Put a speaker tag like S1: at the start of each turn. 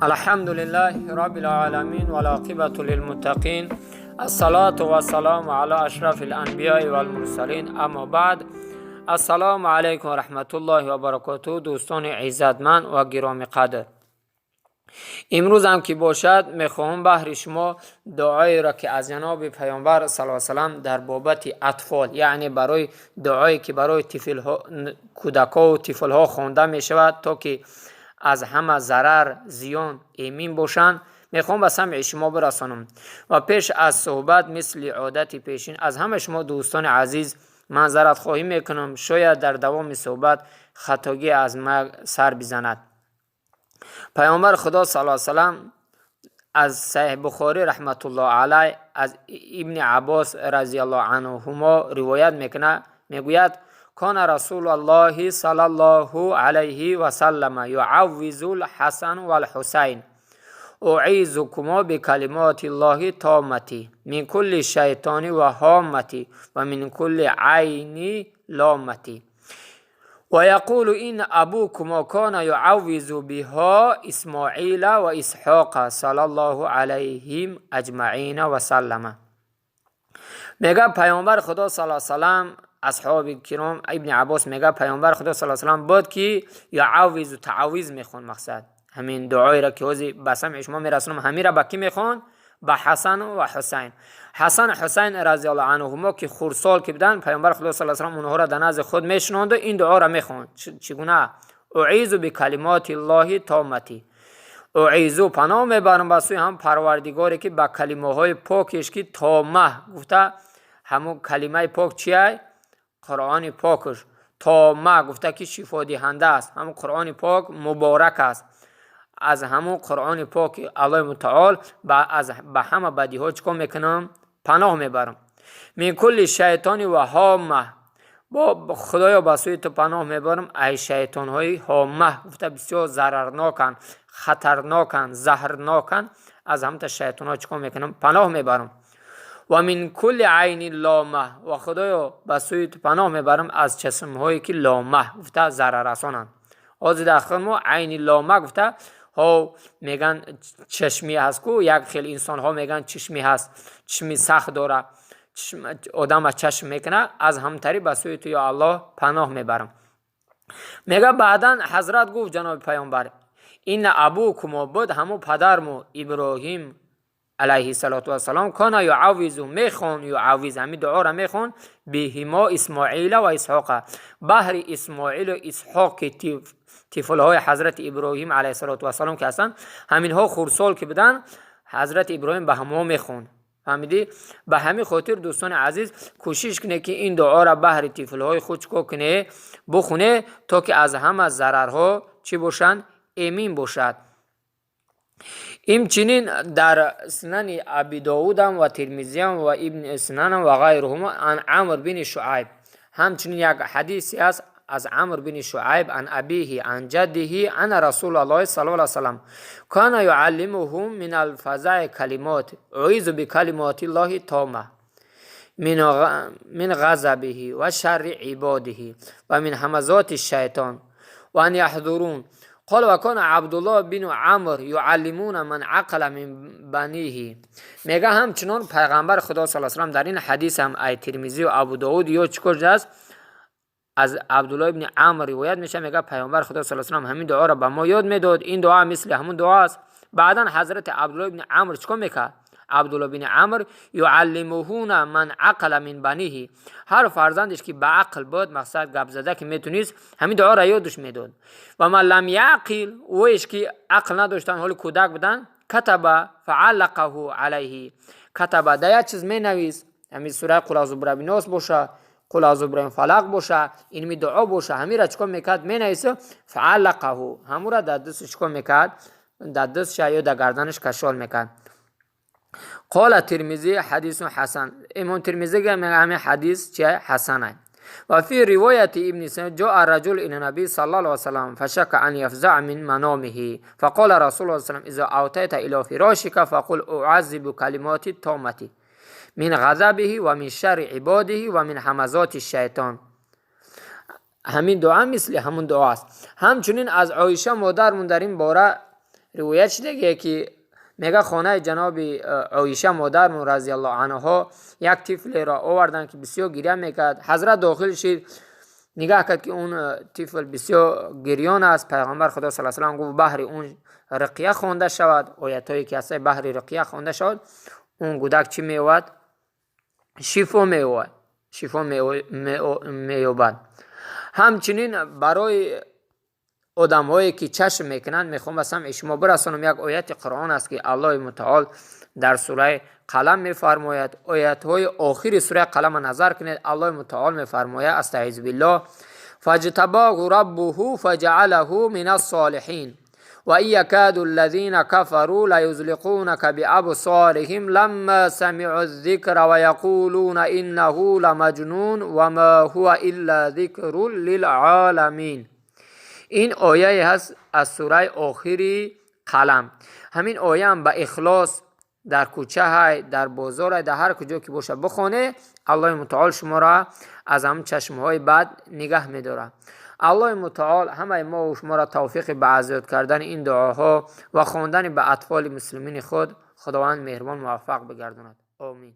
S1: الحمد لله رب العالمين والعاقبة للمتقين، الصلاة والسلام على أشرف الأنبياء والمرسلين، أما بعد. السلام عليكم ورحمة الله وبركاته. Дӯстони иззатманд ва гиромиқадр, имрӯзам ки бошад, мехоҳам баҳри шумо дуоеро, ки аз ҷаноби паёмбар сал салам дар бобати атфол, яъне барои дуое ки барои кӯдакҳову тифлҳо хонда мешавад, то ки аз ҳама зарар, зиён эмин бошанд, мехоҳам ба самъи шумо бирасонам. Ва пеш аз суҳбат, мисли одати пешин, аз ҳамаи шумо, дӯстони азиз, маъзаратхоҳӣ мекунам. Шояд дар давоми суҳбат хатогӣ аз ма сар бизанад. Паёмбар Худо сал салам аз Саҳеҳ Бухорӣ раҳматуллоҳ алай аз Ибни Аббос разиаллоҳу анҳумо ривоят мекунад, мегӯяд: كان رسول الله صلى الله عليه وسلم يعوذ الحسن والحسين: أعيذكما بكلمات الله التامة من كل شيطان وهامة ومن كل عين لامة. ويقول: إن أبوكما كان يعوذ بها إسماعيل وإسحاق صلى الله عليهم أجمعين وسلم. Мега паёмбар Худо сал салам, асҳоби киром, Ибни Аббос мега, паёмбар Худо сал салам буд ки يعوذ, таъавиз мехон. Мақсад, ҳамин дуоеро ки ҳозир ба самъи шумо мерасонам, ҳамира ба кӣ мехон? Ба Ҳасан ва Ҳусайн. Ҳасан, Ҳусайн разиаллоҳу анҳумо ки хурдсол ки буданд, паёмбар Худо сал салам онҳоро дар назди худ мешинонду ин дуоро мехонд. Чӣ гуна? أعيذ بكلمات الله التامة. أعيذ, паноҳ мебарам ба сӯи ҳам Парвардигоре, ки ба калимаҳои покеш, ки تامة гуфта, ҳамун калимаи пок чиай? Қуръони покш. تامة гуфта, ки шифодиҳанда аст. Ҳамун Қуръони пок муборак аст. Аз ҳамун Қуръони поки Аллоҳи Мутаол ба ҳама бадиҳо чӣ кор мекунам? Паноҳ мебарам. من كل شيطان وهامة. Бо Худоё, ба сӯи ту паноҳ мебарам ай шайтонҳои هامة гуфта, бисёр зарарноканд, хатарноканд, заҳрноканд. Аз ҳамта шайтонҳо чӣ кор мекунам? Паноҳ мебарам. ومن كل عين لامة. Ва Худоё, ба сӯи ту паноҳ мебарам аз чашмҳое ки لامة гуфта зараррасонанд. Ҳозир дар мо عين لامة гуфта ҳо меган, чашми ҳаст ку, як хел инсонҳо меган, чишми ҳаст, чишми сахт дора, одама чашм мекунад. Аз ҳамтарӣ ба сӯи ту, ё Аллоҳ, паноҳ мебарам. Мега, баъдан ҳазрат гуфт, ҷаноби паёмбар: إن أباكما буд, ҳамун падарму Иброҳим عليه الصلاة والسلام كان يعوذ, мехон, يعوذ, ҳамин дуоро мехон, بهما إسماعيل وإسحاق, баҳри Исмоилу Исҳоқ, ки тифлҳои ҳазрати Иброҳим عليه الصلاة والسلام ки ҳастанд. Ҳаминҳо хурдсол ки буданд, ҳазрати Иброҳим ба ҳамҳо мехонд. Фаҳмидӣ? Ба ҳамин хотир, дӯстони азиз, кӯшиш кунед, ки ин дуоро баҳри тифлҳои худ чикор кунед? Бухунед, то ки аз ҳама зарарҳо чӣ бошанд? Эмин бошад. Инчунин дар Сунани Аби Довудам ва Тирмизиам ва Ибни Сунанам ва غيرهم عن Амр бини Шуайб, ҳамчунин як ҳадисе аст аз Амр бини Шуайб عن أبيه عن جده أن رسول الله صلى الله عليه وسلم كان يعلمهم من الفزع كلمات: أعوذ بكلمات الله التامة من غضبه وشر عباده ومن همزات الشيطان وأن يحضرون. قال: وكان عبد الله بن عمرو يعلمون من عقل من بنيه. Мега, ҳамчунон пайғамбар Худо сал салам дар ин ҳадис ҳам ай Тирмизӣ ва Абу Довуд ё чӣ кор аст, аз Абдулло ибни Амр ривоят мешавад. Мега, пайғамбар Худо сал салам ҳамин дуоро ба мо ёд медод. Ин дуо мисли ҳамун дуо аст. Баъдан ҳазрати Абдулло ибни Амр чӣ кор мекард? Абдулло бини Амр يعلمون من عقل من بنيه, ҳар фарзандеш ки ба ақл буд, мақсад, гап зада ки метунист, ҳамин дуоро ёдуш медод. ومن لم يعقل, ӯеш ки ақл надоштанд, ҳоли кӯдак буданд, كتب فعلقه عليه. كتب, да як чиз менавис, ҳамин сураи قل أعوذ برب الناس боша, قل أعوذ برب الفلق боша, инми дуо боша, ҳамира чӣ кор мекард? Менависа. فعلقه, ҳамура дар дастш чӣ кор мекард? Дар дастша ё дар гарданаш кашол мекард. قال الترمذي: حديث حسن. Имом Тирмизӣ ҳамин ҳадис чи ҳасана. وفي رواية ابن سعد: جاء رجل إلى النبي صلى الله عليه وسلم فشكى أن يفزع من منامه، فقال رسول الله صلى الله عليه وسلم: إذا أويت إلى فراشك فقل: أعوذ بكلمات التامة من غضبه ومن شر عباده ومن همزات الشيطان. Ҳамин дуа мисли ҳамун дуо аст. Ҳамчунин аз Оиша модармон дар ин бора. Ривоят шудагие, ки мега, хонаи ҷаноби Оиша модармон разиаллоҳу анҳо як тифлеро оварданд, ки бисёр гиря мекард. Ҳазрат дохил шид, нигаҳ кард, ки он тифл бисёр гирён аст. Пайғамбар Худо са салам гуфт, баҳри он руқия хонда шавад, оятҳое ки ҳаста, баҳри руқия хонда шавад. Он гудак чӣ меёбад? Шифо меёбад, шифо меёбад. Ҳамчунин барои одамҳое, ки чашм мекунанд, мехоҳам ба самъи шумо бирасонам, як ояти Қуръон аст, ки Аллоҳи Мутаол дар сураи Қалам мефармояд. Оятҳои охири сураи Қалама назар кунед. Аллоҳи Мутаол мефармояд: أستعيذ بالله، فاجتباه ربه فجعله من الصالحين وإن يكاد الذين كفروا ليزلقونك بأبصارهم لما سمعوا الذكر ويقولون إنه لمجنون وما هو إلا ذكر للعالمين. Ин ояе ҳаст аз сураи охири Қалам. Ҳамин ояам ба ихлос дар кӯчаҳай, дар бозорай, дар ҳар куҷо ки боша, бихоне. Аллоҳи Мутаол шуморо аз ҳамн чашмҳои бад нигаҳ медорад. Аллоҳи Мутаол ҳамаи мо шуморо тавфиқи ба азёд кардани ин дуоҳо ва хондани ба атфоли муслимини худ, Худованд меҳрубон, муваффақ бигардонад. Омин.